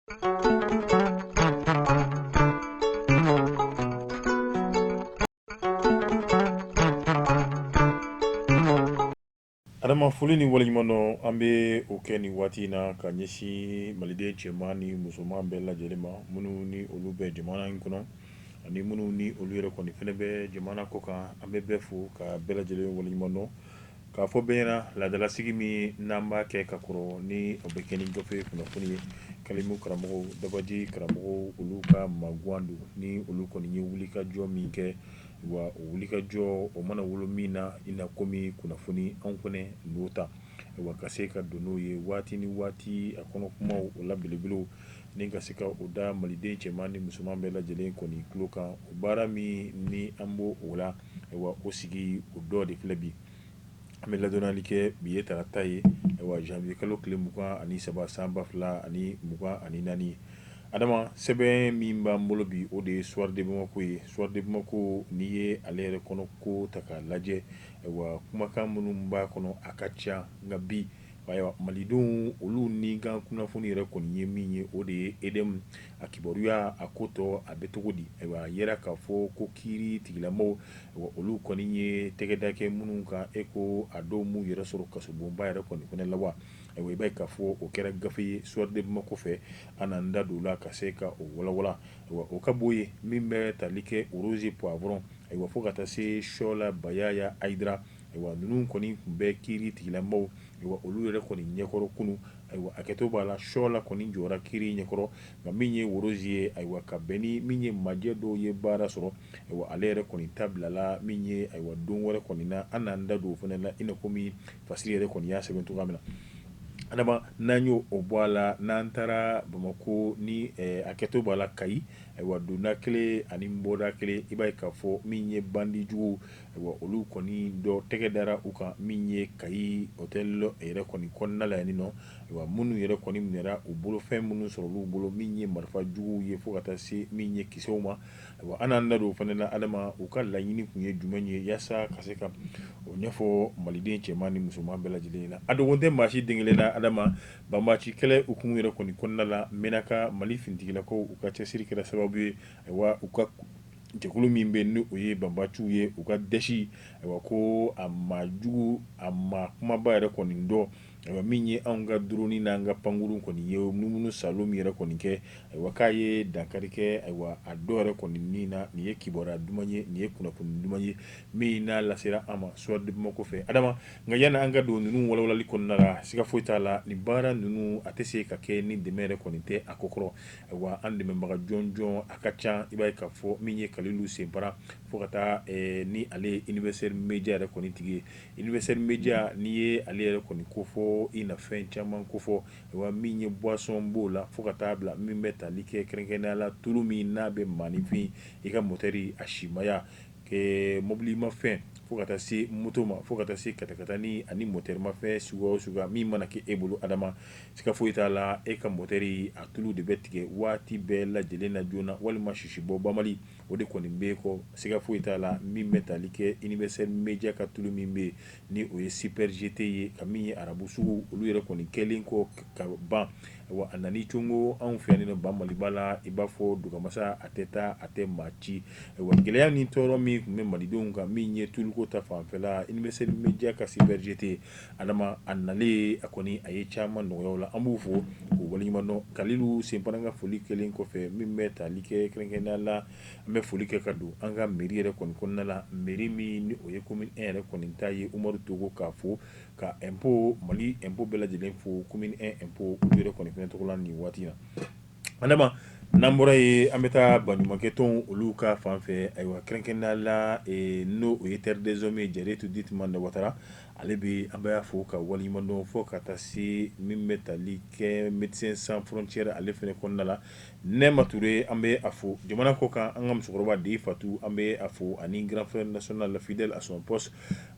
Adama, foli ni waleɲumandɔn an bɛ o kɛ nin waati in na ka ɲɛsin maliden cɛman ni musoman bɛɛ lajɛlen ma, minnu ni olu bɛ jamana in kɔnɔ ani minnu ni olu yɛrɛ kɔni fana bɛ jamana kɔ kan. An bɛ bɛɛ fo ka bɛɛ lajɛlen waleɲumandɔn k'a fɔ bɛɛ ɲɛna laadalasigi min n'an b'a kɛ ka kɔrɔ, ni o bɛ kɛ ni gafe kunnafoni ye, kalimu karamɔgɔw, dabaji karamɔgɔw, olu ka magan don ni olu kɔni ye wulikajɔ min kɛ. Wa o wulikajɔ o mana wolo min na, i na komi kunnafoni anw fana n'o ta wa ka se ka don n'o ye waati ni waati, a kɔnɔ kumaw o la belebelew, ni ka se ka o da maliden cɛman ni musoman bɛɛ lajɛlen kɔni tulo kan. O baara min ni an b'o o la, wa o sigi o dɔ de filɛ bi. An bɛ ladɔnniyali kɛ, bi ye tarata ye, wa janvier kalo tile 23 san 2024. Adama, sɛbɛn min b'an bolo bi, o de ye Soir de Bamako ye. Soir de Bamako, n'i ye ale yɛrɛ kɔnɔ ko ta k'a lajɛ, wa kumakan minnu b'a kɔnɔ a ka ca. Nka bi, ayiwa, malidenw olu ni kan kunnafoni yɛrɛ kɔni ye min ye, o de ye EDM a kibaruya, a ko tɔ a bɛ cogo di? Ayiwa, a yera k'a fɔ ko kiiri tigilamɔgɔw, olu kɔni ye tɛgɛda kɛ minnu kan, e ko a dɔw m'u yɛrɛ sɔrɔ kasobonba yɛrɛ kɔni fana la wa? Ayiwa, i b'a ye k'a fɔ o kɛra gafe ye Soir de Bamako fɛ. An n'an da don o la ka se ka o walawala. Ayiwa, o ka bɔ yen, min bɛ tali kɛ Rose Poivron, ayiwa, fo ka taa se Sɔla Bayaya Hayidara, ayiwa, ninnu kɔni tun bɛ kiiri tigilamɔgɔw, ayiwa, olu yɛrɛ kɔni ɲɛkɔrɔ kunun. Ayiwa, hakɛto b'a la, Sɔla kɔni jɔra kiiri ɲɛkɔrɔ, nka min ye Rose ye, ayiwa, ka bɛn ni min ye majɛ dɔw ye baara sɔrɔ, ayiwa, ale yɛrɛ kɔni ta bilala min ye, ayiwa, don wɛrɛ kɔni na. An n'an da don o fana la, i na komi fasiri yɛrɛ kɔni y'a sɛbɛn cogoya min na. Adama, n'an y'o o bɔ a la, n'an taara Bamakɔ ni hakɛto b'a la, Kayi, ayiwa, donda kelen ani bɔda kelen, i b'a ye k'a fɔ min ye bandijugu, ayiwa, olu kɔni dɔ tɛgɛ dara u kan min ye Kayi hôtel yɛrɛ kɔni kɔnɔna la yan nɔ. Ayiwa, minnu yɛrɛ kɔni minɛra, u bolo fɛn minnu sɔrɔ olu bolo, min ye marifa juguw ye fo ka taa se min ye kisɛw ma. Ayiwa, an n'an da don o fana la. Adama, u ka laɲini tun ye jumɛn ye, yaasa ka se ka o ɲɛfɔ maliden cɛman ni musoman bɛɛ lajɛlen na? A dogo tɛ maa si den kelen na, Adama, banbaanci kɛlɛ hukumu yɛrɛ kɔni kɔnɔna la, Menaka, Mali finitigilakaw, u ka cɛsiri kɛra sababu ye, ayiwa, u ka jɛkulu min bɛ ni o ye banbaanciw ye, u ka dɛsi, ayiwa, ko a maa jugu, a maa kumaba yɛrɛ kɔni dɔ, ayiwa, min ye anw ka drone n'an ka pankurun kɔni ye munumunu salo min yɛrɛ kɔni kɛ, ayiwa, k'a ye dankari kɛ, ayiwa, a dɔ yɛrɛ kɔni ni na. Nin ye kibaruya duman ye, nin ye kunnafoni duman ye min n'a lasera an ma Soir de Bamako fɛ. Adama, nka yanni an ka don ninnu walawalali kɔnɔna la, siga foyi t'a la, nin baara ninnu a tɛ se ka kɛ ni dɛmɛ yɛrɛ kɔni tɛ a ko kɔrɔ. Ayiwa, an dɛmɛbaga jɔnjɔn a ka ca. I b'a ye k'a fɔ min ye Kalilu Senpara, fo ka taa ni ale ye Universel Media yɛrɛ kɔni tigi ye. Universel Media, n'i ye ale yɛrɛ kɔni kofɔ, i na fɛn caman kofɔ. Wa min ye boisson b'o la, fo ka taa bila min bɛ tali kɛ kɛrɛnkɛrɛnnenya la tulu min n'a bɛ maaninfin i ka motɛri a simaya, mɔbilimafɛn, fo ka taa se moto ma, fo ka taa se katakatani ani motɛrimafɛn suguya o suguya min mana kɛ e bolo. Adama, siga foyi t'a la, e ka motɛri a tulu de bɛ tigɛ waati bɛɛ lajɛlen na joona, walima sisibɔ banbali o de kɔni bɛ kɔ. Siga foyi t'a la, min bɛ tali kɛ Universel Media ka tulu min bɛ yen ni o ye Super GT ye, ka min ye arabu sugu olu yɛrɛ kɔni kɛlen kɔ ka ban, wa a nana cogo anw fɛ yan ba Maliba la, i b'a fɔ dugamasa a tɛ taa a tɛ maa ci. Wa gɛlɛya ni tɔɔrɔ min tun bɛ malidenw kan min ye tuluko ta fanfɛla, Universel Media ka Super GT, Adama, a nalen a kɔni a ye caman nɔgɔya la. An b'u fo k'u waleɲuman dɔn. Kalilu Senpara ka foli kɛlen kɔfɛ, min bɛ tali kɛ kɛrɛnkɛrɛnnenya la, an bɛ foli kɛ ka don an ka mairie yɛrɛ kɔni kɔnɔna la, mairie min ni o ye commune 1 yɛrɛ kɔni ta ye, Umaru Togo k'a fo, ka impôt Mali impôt bɛɛ lajɛlen fo, commune 1 impôt olu yɛrɛ kɔni fɛnɛ tɔgɔ la nin waati in na. Adama, n'an bɔra yen, an bɛ taa baɲumankɛtɔnw olu ka fan fɛ. Ayiwa, kɛrɛnkɛrɛnnenya la, n'o o ye Terre des Hommes ye, Jariyetu dite Manda Watara, ale bɛ, an b'a fo ka waleɲuman dɔn, fo ka taa se min bɛ tali kɛ Médecins Sans Frontières ale fɛnɛ kɔnɔna la, Nɛma Ture, an bɛ a fo. Jamana kɔ kan, an ka musokɔrɔba de Fatu, an bɛ a fo, ani grand frère national fidèle à son poste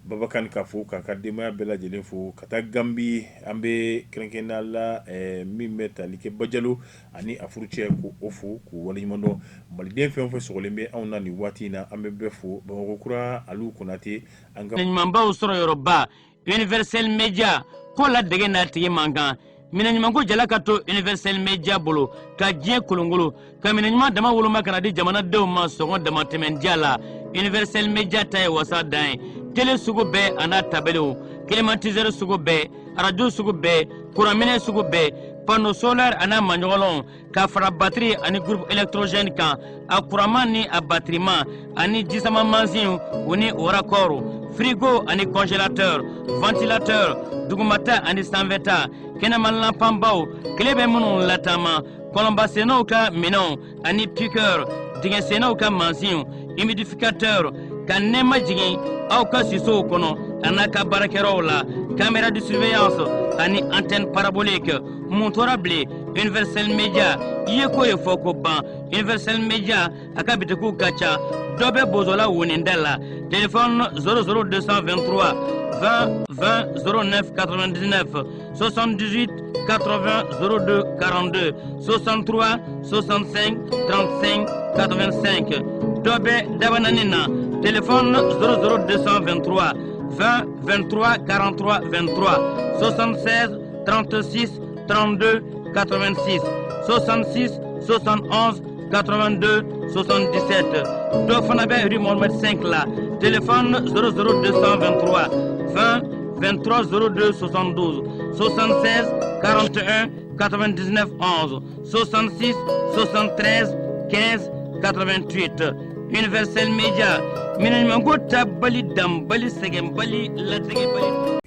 Babakan, ka fo k'a ka denbaya bɛɛ lajɛlen fo. Ka taa Ganbi, an bɛ kɛrɛnkɛrɛnnenya la min bɛ tali kɛ Bajalo ani a furucɛ, ko o fo k'u waleɲuman dɔn. Maliden fɛn o fɛn sɔgɔlen bɛ anw na nin waati in na, an bɛ bɛɛ fo. Bamakɔ kura, Alu Konate, an ka ɲumanbaw sɔrɔ yɔrɔba Universel Media ko la dɛgɛ n'a tigi man kan. Minɛn ɲumanko jala ka to Universel Media bolo ka diɲɛ kolongolo ka minɛn ɲuman dama woloma ka na di jamanadenw ma sɔngɔ damatɛmɛndiya la. Universel Media ta ye wasa dan ye. Tele sugu bɛɛ a n'a tabalew, climatiseur sugu bɛɛ, arajo sugu bɛɛ, kuranminɛ sugu bɛɛ, panneau solaire a n'a maɲɔgɔnlɔnw, ka fara batiri ani groupe électrogène kan, a kuranman ni a batiriman ani jisama mansinw, u ni o raccord, frigo ani congélateur, ventilateur, dugumata ani sanfɛta, kɛnɛma lanpanbaw, tile bɛ minnu lataama, kɔlɔnbasennaw ka minɛnw ani piqueur, dingɛsennaw ka mansinw, humidificateur, ka nɛɛma jigin aw ka sisow kɔnɔ a n'a ka baarakɛyɔrɔw la, caméra de surveillance ani antenne parabolique. Mun tora bilen? Universel Media i ye ko ye fɔ ko ban. Universel Media a ka bitikiw ka ca. Dɔ bɛ Bozola woninda la, téléphone 00223 20 20 09 99, 78 80 02 42, 63 65 35 85. Dɔ bɛ Dabanani na, téléphone 00223 20 23 43 23, 76 36 32 86, 66 71 82 77. Dɔ fana bɛ rue Mohamed 5 la, téléphone 00223 20 23 02 72, 76 41 99 11, 66 73 15 88. Universel Media, minɛn ɲumanko tabali, danbali, sɛgɛnbali, latigɛbali.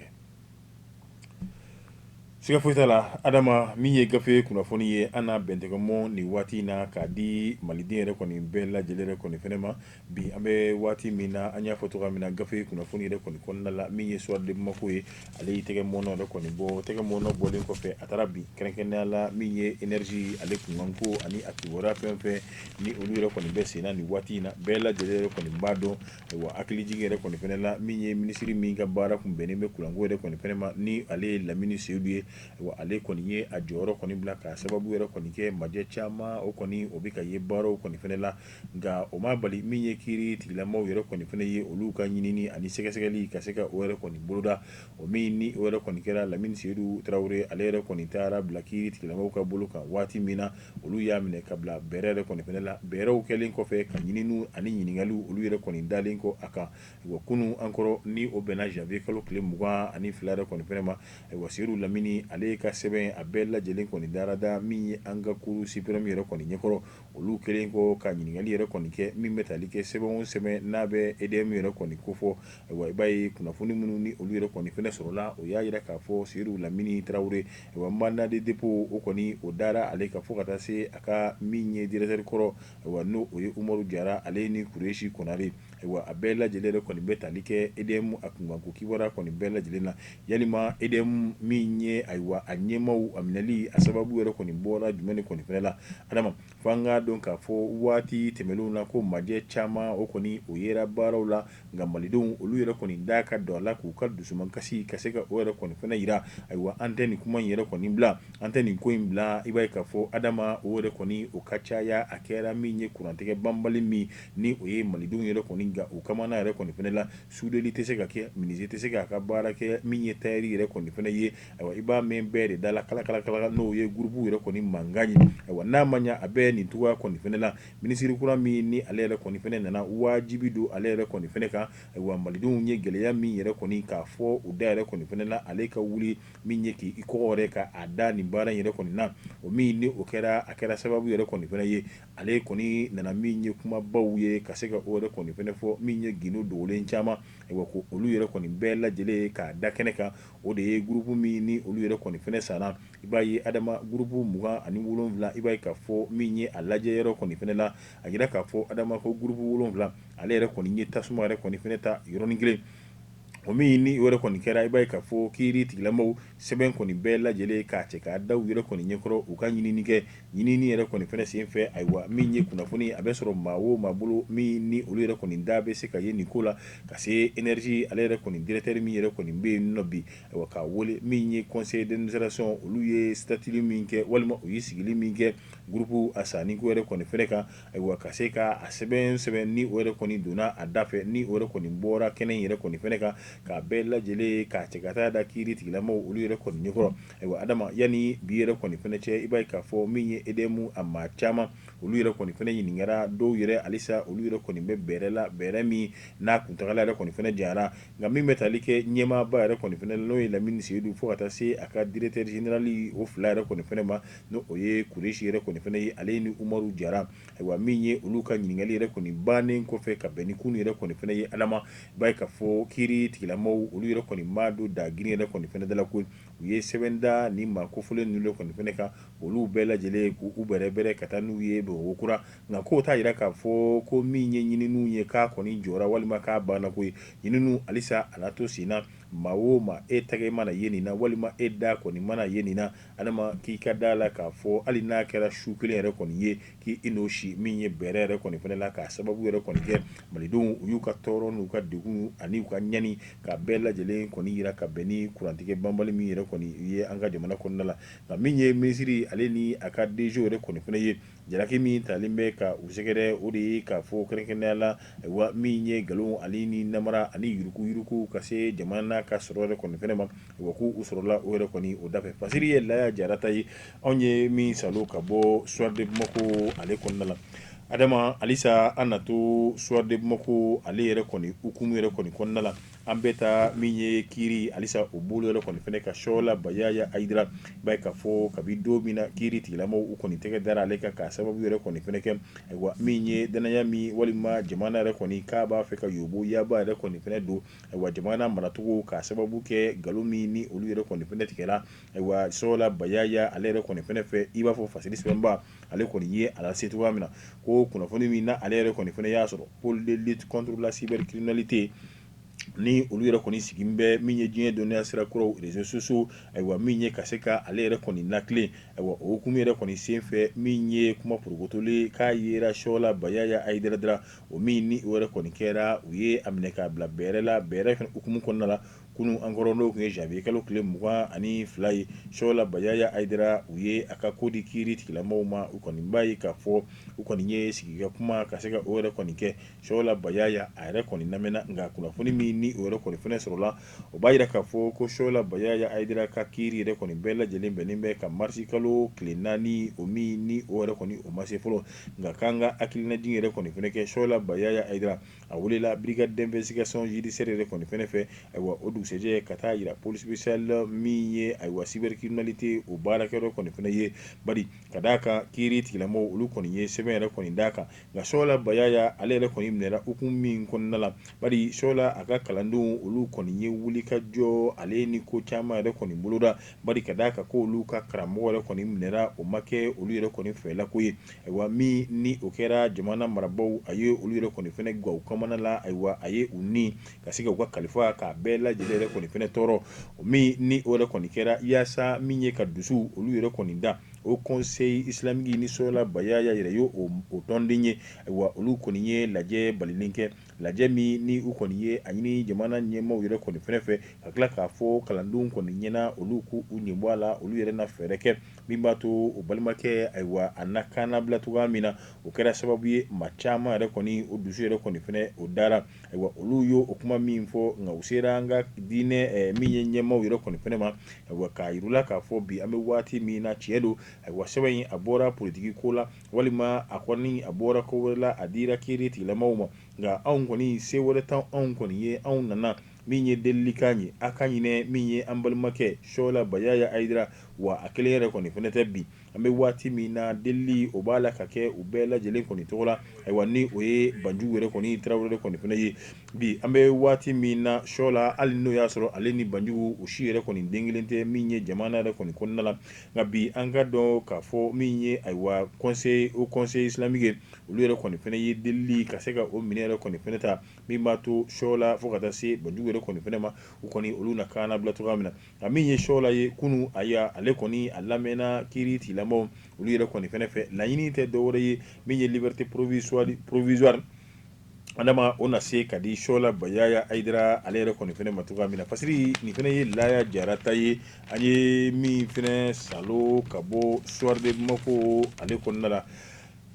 Siga foyi t'a la, Adama, min ye gafe kunnafoni ye, an n'a bɛntɛgɛmɔ nin waati in na k'a di maliden yɛrɛ kɔni bɛɛ lajɛlen yɛrɛ kɔni fɛnɛ ma. Bi an bɛ waati min na, an y'a fɔ cogoya min na gafe kunnafoni yɛrɛ kɔni kɔnɔna la, min ye Soir de Bamako ye, ale y'i tɛgɛ mɔnɔ yɛrɛ kɔni bɔ. Tɛgɛ mɔnɔ bɔlen kɔfɛ, a taara bin kɛrɛnkɛrɛnnenya la min ye énergie ale kunkanko ani a kibaruya fɛn fɛn ni olu yɛrɛ kɔni bɛ sen na nin waati in na, bɛɛ lajɛlen yɛrɛ kɔni b'a dɔn. Ayiwa, hakilijigin yɛrɛ kɔni fɛnɛ la, min ye minisiri min ka baara kun bɛnnen bɛ kuranko yɛrɛ kɔni fɛnɛ ma, ni ale ye Lamini Seyidu ye, ayiwa, ale kɔni ye a jɔyɔrɔ kɔni bila k'a sababu yɛrɛ kɔni kɛ majɛ caman o kɔni o bɛ ka ye baaraw kɔni fɛnɛ la. Nka o ma bali min ye kiiri tigilamaw yɛrɛ kɔni fɛnɛ ye, olu ka ɲinini ani sɛgɛsɛgɛli ka se ka o yɛrɛ kɔni boloda. O min ni o yɛrɛ kɔni kɛra, Lamini Seyidu Tarawele ale yɛrɛ kɔni taara bila kiiri tigilamaw ka bolo kan waati min na, olu y'a minɛ ka bila bɛrɛ yɛrɛ kɔni fɛnɛ la. Bɛrɛw kɛlen kɔfɛ ka ɲininiw ani ɲininkaliw olu yɛrɛ kɔni dalen kɔ a kan, wa kunun an kɔrɔ, ni o bɛnna janvier kalo tile 22 yɛrɛ kɔni fɛnɛ ma, ayiwa, Seyidu Lamini ale ka sɛbɛn a bɛɛ lajɛlen kɔni dara da min ye an ka cour suprême yɛrɛ kɔni ɲɛkɔrɔ. Olu kɛlen kɔ ka ɲininkali yɛrɛ kɔni kɛ min bɛ tali kɛ sɛbɛn o sɛbɛn n'a bɛ EDM yɛrɛ kɔni kofɔ, ayiwa, i b'a ye kunnafoni minnu ni olu yɛrɛ kɔni fɛnɛ sɔrɔla, o y'a jira k'a fɔ Seyidu Lamini Tarawele, ayiwa, mandat de dépôt o kɔni o dara ale kan fo ka taa se a ka min ye directeur kɔrɔ, ayiwa, n'o o ye Umaru Jara ale ni Kuresi Konare. Ayiwa, a bɛɛ lajɛlen yɛrɛ kɔni bɛ tali kɛ EDM a kunkanko kibaruya kɔni bɛɛ lajɛlen na. Yalima EDM min ye, ayiwa, a ɲɛmaaw a minɛli a sababu yɛrɛ kɔni bɔra jumɛn de kɔni fɛnɛ la? Adama, fo an k'a dɔn k'a fɔ waati tɛmɛnlenw na ko majɛ caman o kɔni o yera baaraw la, nka malidenw olu yɛrɛ kɔni da ka don a la k'u ka dusumakasi ka se ka o yɛrɛ kɔni fɛnɛ jira. Ayiwa, an tɛ nin kuma in yɛrɛ kɔni bila, an tɛ nin ko in bila. I b'a ye k'a fɔ, Adama, o yɛrɛ kɔni o ka caya. A kɛra min ye kurantigɛ banbali min ni o ye malidenw yɛrɛ kɔni gan u kamana yɛrɛ kɔni fɛnɛ la, sudeli tɛ se ka kɛ, menuisier tɛ se k'a ka baara kɛ, min ye tailleur yɛrɛ kɔni fɛnɛ ye. Ayiwa, i b'a mɛn bɛɛ de da la kala n'o ye groupe yɛrɛ kɔni mankan ye. Ayiwa, n'a ma ɲɛ a bɛ nin cogoya kɔni fɛnɛ la, minisiri kura min ni ale yɛrɛ kɔni fɛnɛ nana, wajibi don ale yɛrɛ kɔni fɛnɛ kan. Ayiwa, malidenw ye gɛlɛya min yɛrɛ kɔni k'a fɔ u da yɛrɛ kɔni fɛnɛ la, ale ka wuli min ye k'i kɔgɔ yɛrɛ ka a da nin baara in yɛrɛ kɔni na. O min ni o kɛra, a kɛra sababu yɛrɛ kɔni fɛnɛ ye, ale kɔni nana min ye kumabaw ye ka se ka o yɛrɛ kɔni fɛnɛ fɔ, min ye gindo dogolen caman, ayiwa, ko olu yɛrɛ kɔni bɛɛ lajɛlen k'a da kɛnɛ kan. O de ye groupe min ni olu yɛrɛ kɔni fɛnɛ sanna. I b'a ye, Adama, groupe 27, i b'a ye k'a fɔ min ye a lajɛ yɔrɔ kɔni fɛnɛ la, a jira k'a fɔ, Adama, ko groupe 7 ale yɛrɛ kɔni ye tasuma yɛrɛ kɔni fɛnɛ ta yɔrɔnin kelen. O min ni o yɛrɛ kɔni kɛra, i b'a ye k'a fɔ kiiri tigilamaw sɛbɛn kɔni bɛɛ lajɛlen k'a cɛ k'a da u yɛrɛ kɔni ɲɛkɔrɔ, u ka ɲinini kɛ. Ɲinini yɛrɛ kɔni fɛnɛ sen fɛ, ayiwa, min ye kunnafoni a bɛ sɔrɔ maa o maa bolo min ni olu yɛrɛ kɔni da bɛ se ka ye nin ko la, ka se énergie ale yɛrɛ kɔni directeur min yɛrɛ kɔni bɛ yen nɔ bi, ayiwa, k'a wele min ye conseil d'administration, olu ye statut min kɛ walima u ye sigili min kɛ groupe a sanni ko yɛrɛ kɔni fɛnɛ kan, ayiwa, ka se ka a sɛbɛn sɛbɛn ni o yɛrɛ kɔni donna a da fɛ, ni o yɛrɛ kɔni bɔra kɛnɛ in yɛrɛ kɔni fɛnɛ kan. k'a bɛɛ lajɛlen k'a cɛ ka taa da kiiri tigilamaw olu yɛrɛ kɔni ɲɛkɔrɔ. Ayiwa Adama, yanni bi yɛrɛ kɔni fɛnɛ cɛ, i b'a ye k'a fɔ min ye EDM a maa caman olu yɛrɛ kɔni fɛnɛ ɲininkara, dɔw yɛrɛ halisa olu yɛrɛ kɔni bɛ bɛrɛ la, bɛrɛ min n'a kuntagala yɛrɛ kɔni fɛnɛ janyara. Nka min bɛ tali kɛ ɲɛmaaba yɛrɛ kɔni fɛnɛ n'o ye Lamini Seyidu, fo ka taa se a ka directeur général o fila yɛrɛ kɔni fɛnɛ ma, n'o o ye Kuresi yɛrɛ kɔni fɛnɛ ye, ale ni Umaru Jara. Ayiwa min ye olu ka ɲininkali yɛrɛ kɔni bannen kɔfɛ ka bɛn ni kunun yɛrɛ kɔni fɛnɛ ye, Adama, i b'a ye k'a fɔ kiiri tigilamaw olu yɛrɛ kɔni ma don da girin yɛrɛ kɔni fɛnɛ da la koyi. U ye sɛbɛn da ni maa kofɔlen ninnu yɛrɛ kɔni fɛnɛ kan, olu bɛɛ lajɛlen k'u bɛrɛbɛrɛ ka taa n'u ye Bamakɔ kura. Nka k'o t'a jira k'a fɔ ko min ye ɲininiw ye k'a kɔni jɔra walima k'a banna koyi. Ɲininiw halisa a na to sen na. Maa o maa e tɛgɛ mana ye nin na walima e da kɔni mana ye nin na, Adama, k'i ka da la k'a fɔ hali n'a kɛra su kelen yɛrɛ kɔni ye, k'i n'o si min ye bɛrɛ yɛrɛ kɔni fɛnɛ la, k'a sababu yɛrɛ kɔni kɛ malidenw u y'u ka tɔɔrɔ n'u ka degun ani u ka ɲani ka bɛɛ lajɛlen kɔni jira ka bɛn ni kurantigɛ banbali min yɛrɛ kɔni ye an ka jamana kɔnɔna la. Nka min ye minisiri ale ni a ka DG yɛrɛ kɔni fɛnɛ ye, jalaki min talen bɛ ka u sɛgɛrɛ, o de ye k'a fɔ kɛrɛnkɛrɛnnenya la, ayiwa min ye nkalon ale ni namara ani yuruguyurugu ka se jamana ka sɔrɔ yɛrɛ kɔni fɛnɛ ma, wa k'u sɔrɔla o yɛrɛ kɔni o dafɛ. Fasiri ye Laya Jara ta ye, anw ye min salo ka bɔ Soir de Bamako ale kɔnɔna la. Adama, halisa an na to Soir de Bamako ale yɛrɛ kɔni hukumu yɛrɛ kɔni kɔnɔna la. An bɛ taa min ye kiiri halisa o bolo yɛrɛ kɔni fɛnɛ ka Sɔla Bayaya Hayidara, i b'a ye k'a fɔ kabi don min na kiiri tigilamaw u kɔni tɛgɛ dara ale kan k'a sababu yɛrɛ kɔni fɛnɛ kɛ, ayiwa min ye danaya min walima jamana yɛrɛ kɔni k'a b'a fɛ ka yobo yaba yɛrɛ kɔni fɛnɛ don, ayiwa jamana maracogo k'a sababu kɛ nkalon min ni olu yɛrɛ kɔni fɛnɛ tigɛra, ayiwa Sɔla Bayaya ale yɛrɛ kɔni fɛnɛ fɛ, i b'a fɔ fasiri sɛbɛnba ale kɔni ye a lase cogoya min na, ko kunnafoni min na ale yɛrɛ kɔni fɛnɛ y'a sɔrɔ pôle de lutte contre la cybercriminalité ni olu yɛrɛ kɔni sigi bɛ min ye diɲɛ dɔnniya sira kuraw réseaux sociaux, ayiwa min ye ka se ka ale yɛrɛ kɔni latilen, ayiwa o hukumu yɛrɛ kɔni senfɛ min ye kuma porokotolen k'a yera Sɔla Bayaya Hayidara dara, o min ni o yɛrɛ kɔni kɛra, u ye a minɛ k'a bila bɛrɛ la, bɛrɛ fɛnɛ hukumu kɔnɔna la kunun an kɔrɔ, n'o tun ye janvier kalo tile 22 ye. Sɔla Bayaya Hayidara, u ye a ka ko di kiiri tigilamaw ma, u kɔni b'a ye k'a fɔ u kɔni ye sigi ka kuma ka se ka o yɛrɛ kɔni kɛ. Sɔla Bayaya a yɛrɛ kɔni lamɛnna, nka kunnafoni min ni o yɛrɛ kɔni fɛnɛ sɔrɔla, o b'a jira k'a fɔ ko Sɔla Bayaya Hayidara ka kiiri yɛrɛ kɔni bɛɛ lajɛlen bɛnnen bɛ ka marisi kalo tile 4, o min ni o yɛrɛ kɔni o ma se fɔlɔ. Nka k'an ka hakilinajigin yɛrɛ kɔni fɛnɛ kɛ, Sɔla Bayaya Hayidara a welela brigade d'investigation judiciaire yɛrɛ kɔni fɛnɛ fɛ, ayiwa o dugusɛjɛ ka taa jira pôle spécial min ye ayiwa cybercriminalité o baarakɛyɔrɔ kɔni fɛnɛ ye, bari ka d'a kan kiiri tigilamɔgɔw olu kɔni ye sɛbɛn yɛrɛ kɔni d'a kan. Nka Sɔla Bayaya ale yɛrɛ kɔni minɛra hukumu min kɔnɔna la, bari Sɔla a ka kalandenw olu kɔni ye wuli ka jɔ ale ni ko caman yɛrɛ kɔni boloda, bari ka d'a kan ko olu ka karamɔgɔ yɛrɛ kɔni minɛra, o ma kɛ olu yɛrɛ kɔni fɛla ko ye. Ayiwa min ni o kɛra jamana marabaaw a ye olu yɛrɛ kɔni fɛnɛ gan u kamana la, ayiwa a ye u ni ka se ka u ka kalifa k'a bɛɛ lajɛlen yɛrɛ kɔni fɛnɛ tɔɔrɔ, o min ni o yɛrɛ kɔni kɛra yaasa min ye ka dusu olu yɛrɛ kɔni da. Haut Conseil islamique ni Sɔla Bayaya yɛrɛ ye o tɔnden ye, ayiwa olu kɔni ye lajɛ balilen kɛ, lajɛ min ni u kɔni ye a ɲini jamana ɲɛmaaw yɛrɛ kɔni fɛnɛ fɛ ka tila k'a fɔ kalandenw kɔni ɲɛna olu k'u ɲɛ bɔ a la, olu yɛrɛ na fɛɛrɛ kɛ min b'a to o balimakɛ ayiwa a na kannabila cogoya min na. O kɛra sababu ye maa caman yɛrɛ kɔni o dusu yɛrɛ kɔni fɛnɛ o dara. Ayiwa olu ye o kuma min fɔ, nka u sera an ka diinɛ min ye ɲɛmaaw yɛrɛ kɔni fɛnɛ ma, ayiwa k'a yir'u la k'a fɔ bi an bɛ waati min na, tiɲɛ don, ayiwa sɛbɛn in a bɔra politiki ko la walima a kɔni a bɔra ko wɛrɛ la, a dira kiiri tigilamɔgɔw ma, nka anw kɔni se wɛrɛ t'anw anw kɔni ye, anw nana min ye delilikan ye, a ka ɲinɛ min ye an balimakɛ Sɔla Bayaya Hayidara, wa a kelen yɛrɛ kɔni fɛnɛ tɛ bi an bɛ waati min na, delili o b'a la ka kɛ u bɛɛ lajɛlen kɔni tɔgɔ la, ayiwa ni o ye Banjugu yɛrɛ kɔni Tarawele kɔni fɛnɛ ye. Bi an bɛ waati min na, Sɔla hali n'o y'a sɔrɔ ale ni Banjugu u si yɛrɛ kɔni den kelen tɛ min ye jamana yɛrɛ kɔni kɔnɔna la, nka bi an ka dɔn k'a fɔ min ye ayiwa conseil haut conseil islamique olu yɛrɛ kɔni fɛnɛ ye delili ka se ka o minɛ yɛrɛ kɔni fɛnɛ ta min b'a to Sɔla fo ka taa se Banjugu yɛrɛ kɔni fɛnɛ ma, u kɔni olu na kannabila cogoya min na. Nka min ye Sɔla ye kunun, ayiwa ale kɔni a lamɛnna kiiri tigilamɔgɔw olu yɛrɛ kɔni fɛnɛ fɛ. Laɲini tɛ dɔwɛrɛ ye min ye liberté provisoire Adama o na se ka di Sɔla Bayaya Hayidara ale yɛrɛ kɔni fɛnɛ ma cogoya min na. Fasiri nin fɛnɛ ye Laya Jara ta ye, an ye min fɛnɛ salo ka bɔ Soir de Bamako ale kɔnɔna la.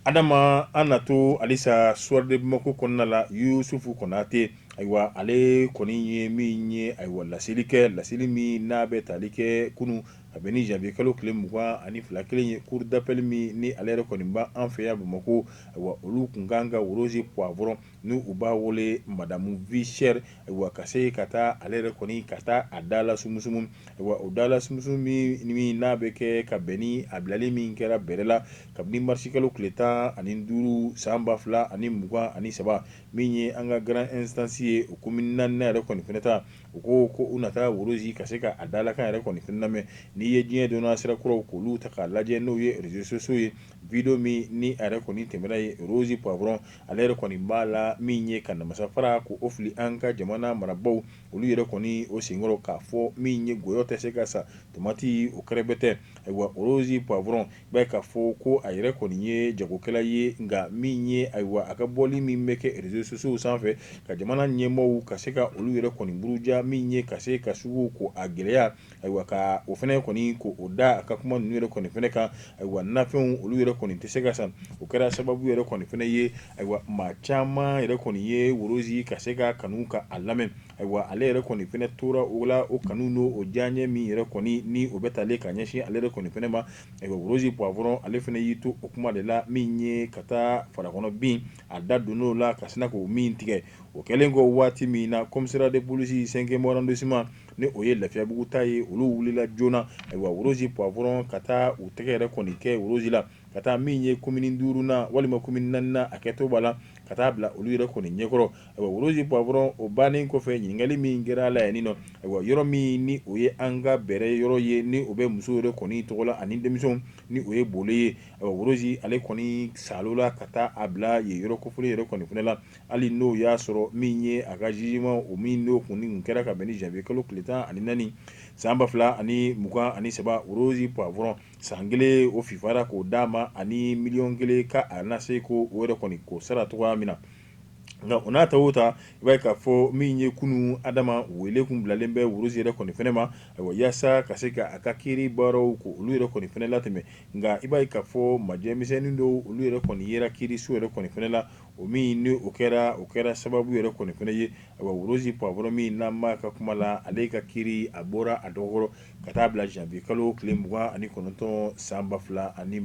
Adama, an na to halisa Soir de Bamako kɔnɔna la. Yusufu Konate Ayiwa, ale kɔni ye min ye, ayiwa, laseli kɛ, laseli min n'a bɛ tali kɛ kunun ka bɛn ni janvier kalo tile 22 kelen ye, cour d'appel min ni ale yɛrɛ kɔni b'an fɛ yan Bamakɔ, ayiwa, olu tun kan ka Rose Poivron, ni u b'a wele Madame Vie Chère, ayiwa, ka se ka taa ale yɛrɛ kɔni ka taa a da la sumusumu. Ayiwa, o da la sumusumu min n'a bɛ kɛ ka bɛn ni a bilali min kɛra bɛrɛ la kabini marisi kalo tile 15 san 2023, min ye an ka grande instance ye, o commune naaninan yɛrɛ kɔni fana ta, u ko ko u na taa Rose ka se ka a dalakan yɛrɛ kɔni fana lamɛn. N'i ye diɲɛ donna sira kuraw k'olu ta k'a lajɛ, n'o ye réseaux sociaux ye, vidéo min ni a yɛrɛ kɔni tɛmɛna ye, Rose Poivron ale yɛrɛ kɔni b'a la min ye ka namasa fara k'o fili an ka jamana marabaaw olu yɛrɛ kɔni o senkɔrɔ, k'a fɔ min ye gɔyɔ tɛ se ka sa tomati o kɛrɛbɛ tɛ. Ayiwa, Rose Poivron b'a k'a fɔ ko a yɛrɛ kɔni ye jagokɛla ye, nka min ye, ayiwa, a ka bɔli min bɛ kɛ réseaux sociaux sanfɛ ka jamana ɲɛmaaw ka se ka olu yɛrɛ kɔni buruja, min ye ka se ka sugu ko a gɛlɛya, ayiwa, ka o fana kɔni ko o da a ka kuma ninnu yɛrɛ kɔni fana kan, ayiwa, nafɛnw olu yɛrɛ kɔni tɛ se ka san, o kɛra sababu yɛrɛ kɔni fana ye. Ayiwa, maa caman yɛrɛ kɔni ye Rose ka se ka kanu ka a lamɛn. Ayiwa, ale yɛrɛ kɔni fana tora o la, o kanu n'o o diyaɲɛ min yɛrɛ kɔni ni o bɛ talen ka ɲɛsin ale yɛrɛ kɔni fana ma. Ayiwa, Rose Poivron ale fana y'i to o kuma de la min ye ka taa farakɔnɔ bin a da donn'o la ka sina k'o min tigɛ. O kɛlen kɔ waati min na, commissariat de police cinquième arrondissement, ni o ye Lafiyabugu ta ye, olu wulila joona, ayiwa, Rose Poivron ka taa u tɛgɛ yɛrɛ kɔni kɛ Rose la, ka taa min ye commune duurunan walima commune naaninan, a kɛtɔ b'a la ka taa bila olu yɛrɛ kɔni ɲɛkɔrɔ. Ayiwa, Rose Poivron o bannen kɔfɛ, ɲininkali min kɛra a la yan nɔ, ayiwa, yɔrɔ min ni o ye an ka bɛrɛ yɔrɔ ye, ni o bɛ muso yɛrɛ kɔni tɔgɔ la ani denmisɛnw, ni o ye bole ye, ayiwa, Rose ale kɔni salola ka taa a bila yen yɔrɔ kofɔlen yɛrɛ kɔni fana la, hali n'o y'a sɔrɔ min ye a ka jugement o min n'o kun kɛra ka bɛn ni janvier kalo tile 14 san 2023. Rose Poivron san kelen o fifara k'o d'a ma ani miliyɔn 1 ka a na se ko o yɛrɛ kɔni k'o sara cogoya min na. Nka o n'a ta o ta, i b'a ye k'a fɔ min ye kunun, Adama, wele kun bilalen bɛ Rose yɛrɛ kɔni fana ma, ayiwa, yaasa ka se ka a ka kiiri baaraw ko olu yɛrɛ kɔni fana latɛmɛ. Nka i b'a ye k'a fɔ majɛmisɛnnin dɔw olu yɛrɛ kɔni yera kiiriso yɛrɛ kɔni fana la, o min ni o kɛra sababu yɛrɛ kɔni fana ye. Ayiwa, Rose Poivron min n'an b'a ka kuma la, ale ka kiiri a bɔra a dɔgɔkɔrɔ ka taa bila janvier kalo tile 29 san 2029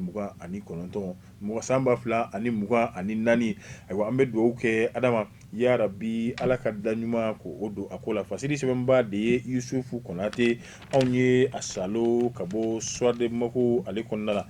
mɔgɔ san 2024. Ayiwa, an bɛ dugawu kɛ Adama, yarabi Ala ka da ɲuman ko o don a ko la. Fasiri sɛbɛnba de ye Yusufu Konate anw ye a salo ka bɔ Soir de Bamako ale kɔnɔna la.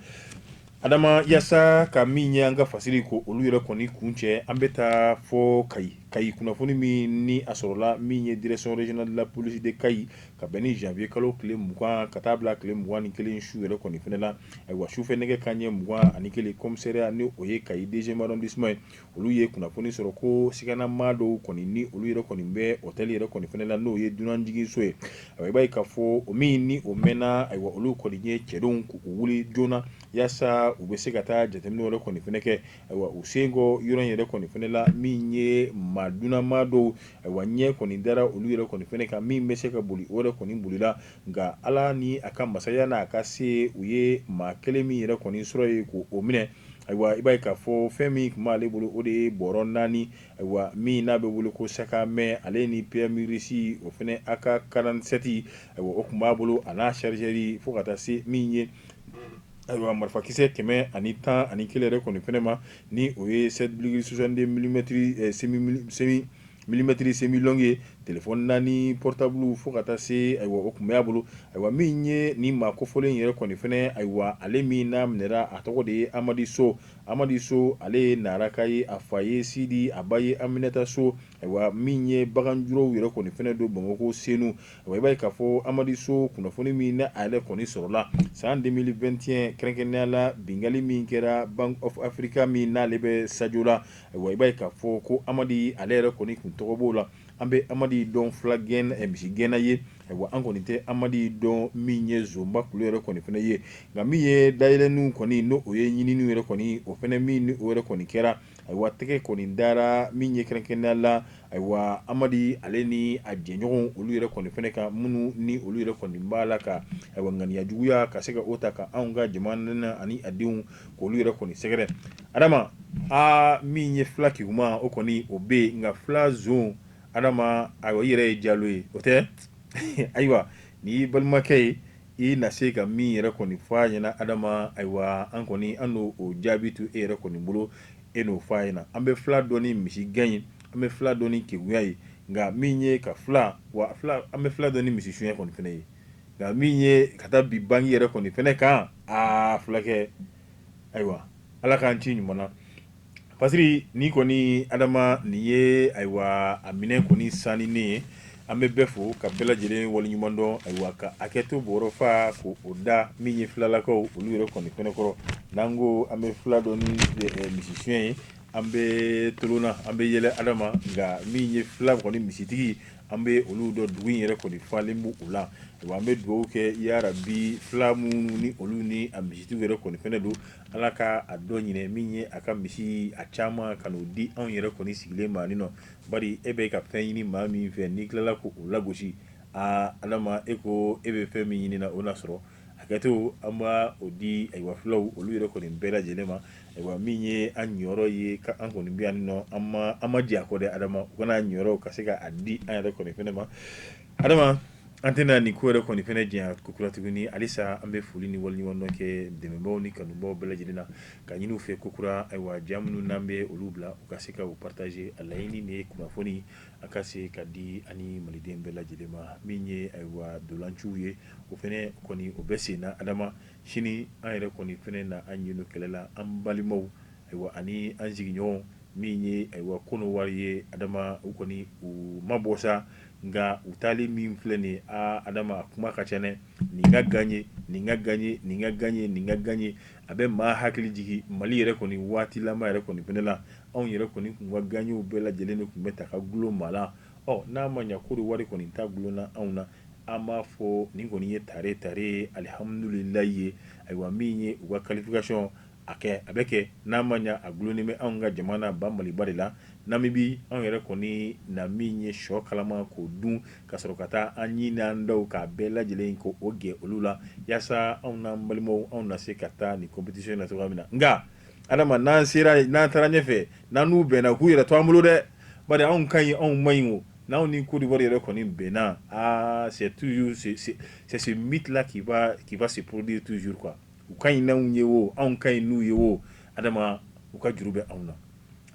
Adama, yaasa ka min ye an ka fasiri ko olu yɛrɛ kɔni kun cɛ, an bɛ taa fɔ Kayi. Kayi kunnafoni min ni a sɔrɔla min ye direction régionale de la police de Kayi, ka bɛn ni janvier kalo tile 20 ka taa bila tile 21 su yɛrɛ kɔni fana la. Ayiwa, sufɛ nɛgɛ kanɲɛ 21, commissariat ni o ye Kayi deuxième arrondissement ye, olu ye kunnafoni sɔrɔ ko siganamaa dɔw kɔni ni olu yɛrɛ kɔni bɛ hôtel yɛrɛ kɔni fana la, n'o ye dunanjiginso ye. Ayiwa, i b'a ye k'a fɔ o min ni o mɛnna, ayiwa, olu kɔni ye cɛdenw k'u wuli joona yaasa u bɛ se ka taa jateminɛ yɛrɛ kɔni fana kɛ. Ayiwa, u sen kɔ yɔrɔ in yɛrɛ kɔni fana la, min ye maa dunanmaa dɔw, ayiwa, ɲɛ kɔni dara olu yɛrɛ kɔni fana kan, min bɛ se ka boli, o yɛrɛ kɔni bolila. Nka Ala ni a ka masaya n'a ka se, u ye maa kelen min yɛrɛ kɔni sɔrɔ yen k'o minɛ. Ayiwa, i b'a ye k'a fɔ fɛn min tun b'ale bolo, o de ye bɔrɔ naani, ayiwa, min n'a bɛ wele ko sac à main, ale ni PM russe o fana AK 47, ayiwa, o tun b'a bolo, a n'a chargeur, fo ka taa se min ye, ayiwa, marifakisɛ 111 yɛrɛ kɔni fana ma, ni o ye 7,62 millimètres semi millimètres semi longue ye, téléphone naani portable, fo ka taa se, ayiwa, o tun b'a bolo. Ayiwa, min ye nin maa kofɔlen yɛrɛ kɔni fana, ayiwa, ale min n'a minɛra, a tɔgɔ de ye Amadi So. Amadi So, ale ye Naraka ye, a fa ye Sidi, a ba ye Aminata So. Ayiwa, min ye baganjuraw yɛrɛ kɔni fana don Bamakɔ Senu. Ayiwa, i b'a ye k'a fɔ Amadi So, kunnafoni min n'a yɛrɛ kɔni sɔrɔla san 2021, kɛrɛnkɛrɛnnenya la binkanni min kɛra Bank of Africa min n'ale bɛ Sadiola, ayiwa, i b'a ye k'a fɔ ko Amadi ale yɛrɛ kɔni kun tɔgɔ b'o la. An bɛ Amadi dɔn fila gɛn, misigɛnna ye. Ayiwa, an kɔni tɛ Amadi dɔn min ye zonba kulu yɛrɛ kɔni fana ye. Nka min ye dayɛlɛnniw kɔni, n'o o ye ɲininiw yɛrɛ kɔni, o fana min ni o yɛrɛ kɔni kɛra, ayiwa, tɛgɛ kɔni dara min ye kɛrɛnkɛrɛnnenya la, ayiwa, Amadi ale ni a jɛɲɔgɔnw olu yɛrɛ kɔni fana kan, minnu ni olu yɛrɛ kɔni b'a la ka, ayiwa, ŋaniya juguya ka se ka o ta ka anw ka jamana ani a denw k'olu yɛrɛ kɔni sɛgɛrɛ. Adama, aa, min ye fila kiguma, o kɔni o bɛ yen, nka fila zon, Adama, ayiwa, i yɛrɛ ye Jalo ye, o tɛ? Ayiwa, n'i y'i balimakɛ ye, i na se ka min yɛrɛ kɔni fɔ a ɲɛna. Adama, ayiwa, an kɔni an n'o o jaabi to e yɛrɛ kɔni bolo, e n'o fɔ a ɲɛna. An bɛ fila dɔn ni misi gɛn ye, an bɛ fila dɔn ni kegunya ye, nka min ye ka fila wa fila, an bɛ fila dɔn ni misi suɲɛ kɔni fana ye, nka min ye ka taa bi banki yɛrɛ kɔni fana kan, aa fulakɛ, ayiwa, Ala k'an ci ɲuman na. Fasiri ni kɔni, Adama, nin ye, ayiwa, a minɛ kɔni sanni ye. An bɛ bɛɛ fo ka bɛɛ lajɛlen waleɲuman dɔn. Ayiwa, ka hakɛto bɔrɔ fa ko o da min ye filalakaw olu yɛrɛ kɔni fɛnɛ kɔrɔ. N'an ko an bɛ fila dɔn ni misi suɲɛ ye, an bɛ tulon na, an bɛ yɛlɛ, Adama. Nka min ye fila kɔni misitigi, an bɛ olu dɔn, dugu in yɛrɛ kɔni falen b'u la. Ayiwa, an bɛ dugawu kɛ yarabi, fila minnu ni olu ni a misitigiw yɛrɛ kɔni fɛnɛ don, Ala ka a dɔ ɲinɛ min ye a ka misi a caman ka n'o di anw yɛrɛ kɔni sigilen ma nin nɔ. Bari e bɛ ka fɛn ɲini maa min fɛ, n'i tilala k'o lagosi, aa Adama, e ko e bɛ fɛn min ɲini na, o na sɔrɔ. Hakɛto, an b'a o di, ayiwa, fulaw olu yɛrɛ kɔni bɛɛ lajɛlen ma. Ayiwa, min ye an ɲɔyɔrɔ ye, ka an kɔni bɛ yan nɔ, an ma jɛ a kɔ dɛ, Adama, u kana ɲɔyɔrɔ ka se ka a di an yɛrɛ kɔni fɛnɛ ma. Adama, an tɛna nin ko yɛrɛ kɔni fɛnɛ janya kokura tuguni. Halisa an bɛ foli ni waleɲumandɔn kɛ dɛmɛbaaw ni kanubaw bɛɛ lajɛlen na, ka ɲini u fɛ kokura. Ayiwa, ja minnu n'an bɛ olu bila, u ka se ka u partager. A laɲini de ye kunnafoni a ka se ka di ani maliden bɛɛ lajɛlen ma. Min ye, ayiwa, dolanciw ye, o fɛnɛ kɔni o bɛ sen na. Adama, sini an yɛrɛ kɔni fɛnɛ na an ɲin kɛlɛ la an balimaw, ayiwa, ani an sigiɲɔgɔn min ye, ayiwa, Kɔnɔwari ye. Adama, u kɔni u ma bɔ sa, nka u taali min filɛ nin ye, aa Adama, a kuma ka ca dɛ. Nin ka gagner, nin ka gagner, nin ka gagner, nin ka gagner, a bɛ maa hakili jigin Mali yɛrɛ kɔni waatilama yɛrɛ kɔni fɛnɛ la. Anw yɛrɛ kɔni tun ka gagnerw bɛɛ lajɛlen de tun bɛ ta ka gulon maa la. Ɔ n'a ma ɲɛ Kɔdiwari kɔni ta gulonna anw na, an b'a fɔ nin kɔni ye tare tare ye, alihamudulilayi ye. Ayiwa, min ye u ka qualification a kɛ, a bɛ kɛ, n'a ma ɲɛ a gulonnen bɛ anw ka jamana ba Maliba de la. Namibi, anw yɛrɛ kɔni na min ye shɔ kalama k'o dun ka sɔrɔ ka taa an ɲin n'an daw k'a bɛɛ lajɛlen ko o gɛn olu la, yaasa anw n'an balimaw anw na se ka taa nin compétition na cogoya min na. Nka Adama, n'an sera, n'an taara ɲɛfɛ, n'an n'u bɛnna, k'u yɛrɛ to an bolo dɛ, bari anw ka ɲi, anw man ɲi o. N'anw ni Côte d'Ivoire yɛrɛ kɔni bɛnna, aa c'est toujours c'est ce mythe là qui va se produire toujours, quoi. U ka ɲi n'anw ye o, anw ka ɲi n'u ye o, Adama, u ka juru bɛ anw na.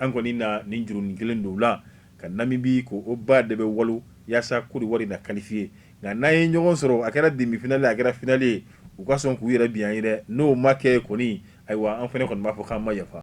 An kɔni na nin jurunin kelen don la ka Namibi ko o ba de bɛ walo yaasa Côte d'Ivoire na qualifier. Nka n'an ye ɲɔgɔn sɔrɔ, a kɛra demi-finale, a kɛra finale ye, u ka sɔn k'u yɛrɛ bin an ye dɛ. N'o ma kɛ kɔni, ayiwa, an fana kɔni b'a fɔ k'an ma yafa.